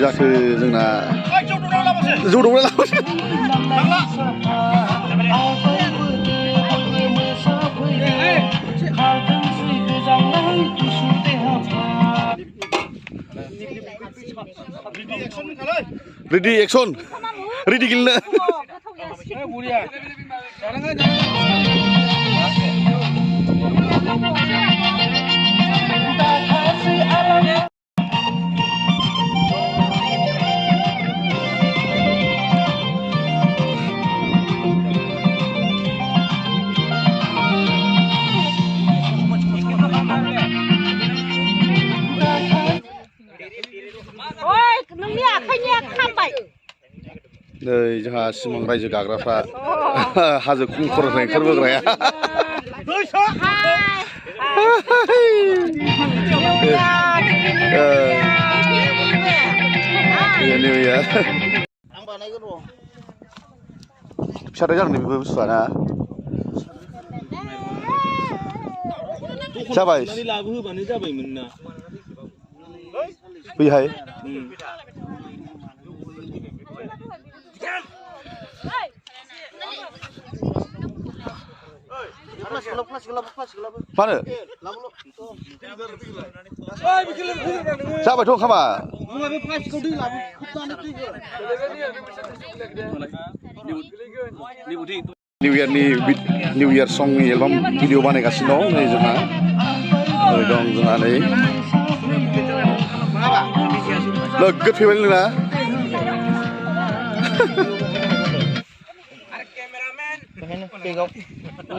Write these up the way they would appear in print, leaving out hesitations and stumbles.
जाखो जोंना जौ दौलाय लाबोसै रेडि एक्सन रेडि गेलेनो नै जोंहा सिमां रायजो गाग्राफ्रा हाजो खंखरनिफ्राय ओंखारबोग्राया फिसाद्राय जागोन बेबो बुस्थुआ ना जाबाय लाबोहोबानो जाबायमोन ना बैहाय मानो जाबायथ' ओंखामा निउ इयार संनि एलबाम भिडिअ बानायगासिनो दं नै जोंहा ओरै दं जोंहा नै लोगो फैबाय नोंना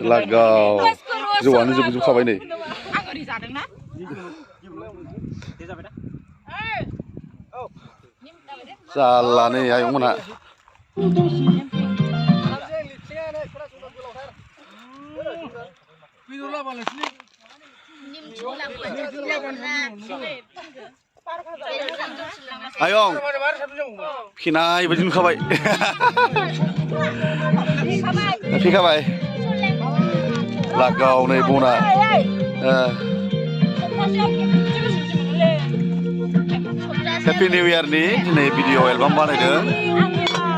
लागाव जौआनो जोबखाबाय नै जाला नै आयंमोनहा आयं खिनाय बायदि नुखाबाय फैखाबाय लागाव नै बना हेपि निउ इयारनि दिनै भिडिअ एलबाम बानायदों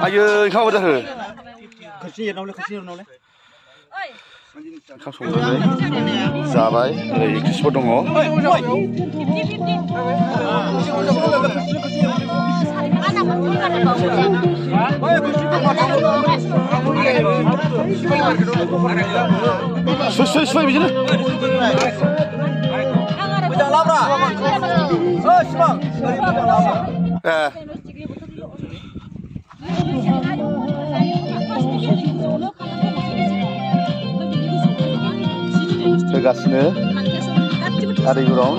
आयै ओंखाम जाखो ओंखाम संनानै जाबाय ओरै एक्ट्रिसफोर दङ सुइ बिदिनो फैगासिनो आदैफोराव